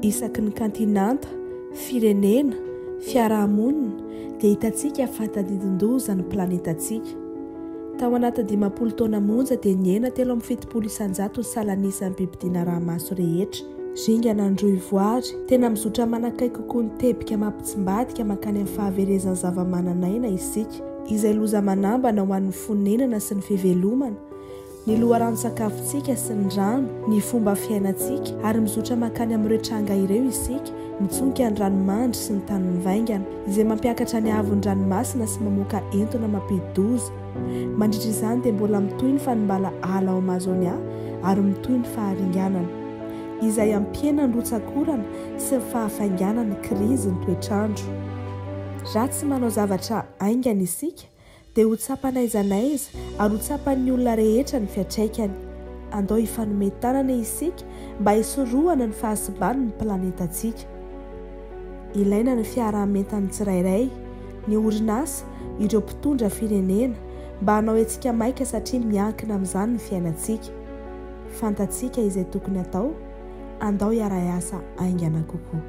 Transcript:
Isaky ny kantinanta, firenena, fiarahamonina dia hitantsika fa tadidin-doza ny planetantsika. Tao anatin'ny 50 taona monja dia nihena 73% ny salan'isan'ny bibidia naraha-maso rehetra. Ringana ny rohivoary, tena mizotra manakaiky kokoa ny teboka mampitsimbadika mankany amin'ny fahaverezan'ny zavamananaina isika, izay loza manambana ho an'ny fonenana sy ny fivelomana, ny loharanon-tsakafontsika sy ny rano, ny fomba fiainantsika, ary mizotra mankany amin'ireo tranga ireo isika, mitsonika ny ranomandry sy ny tany mivaingana, izay mampiakatra ny haavon'ny ranomasina sy mamoaka entona mampidi-doza. Mandritra izany dia mbola mitohy ny fanimbala ala ao Amazonia ary mitohy ny faharinganana, izay hampihena ny rotsak'orana sy ny fahafainganan'ny krizin'ny toetr'andro. Raha tsy manao zavatra haingana isika, dia ho tsapa n'aiza n'aiza ary ho tsapan'ny olona rehetra ny fiantraikany. Andao hifanome tanana isika mba hisorohana ny fahasimban'ny planetantsika. Ilaina ny fiaraha-mientan'ny tsirairay, ny orinasa, ireo mpitondra firenena, mba hanao hetsika maika satria miankina amin'izany ny fiainantsika. Fantatsika izay tokony hatao, andao hiara-hiasa haingana kokoa.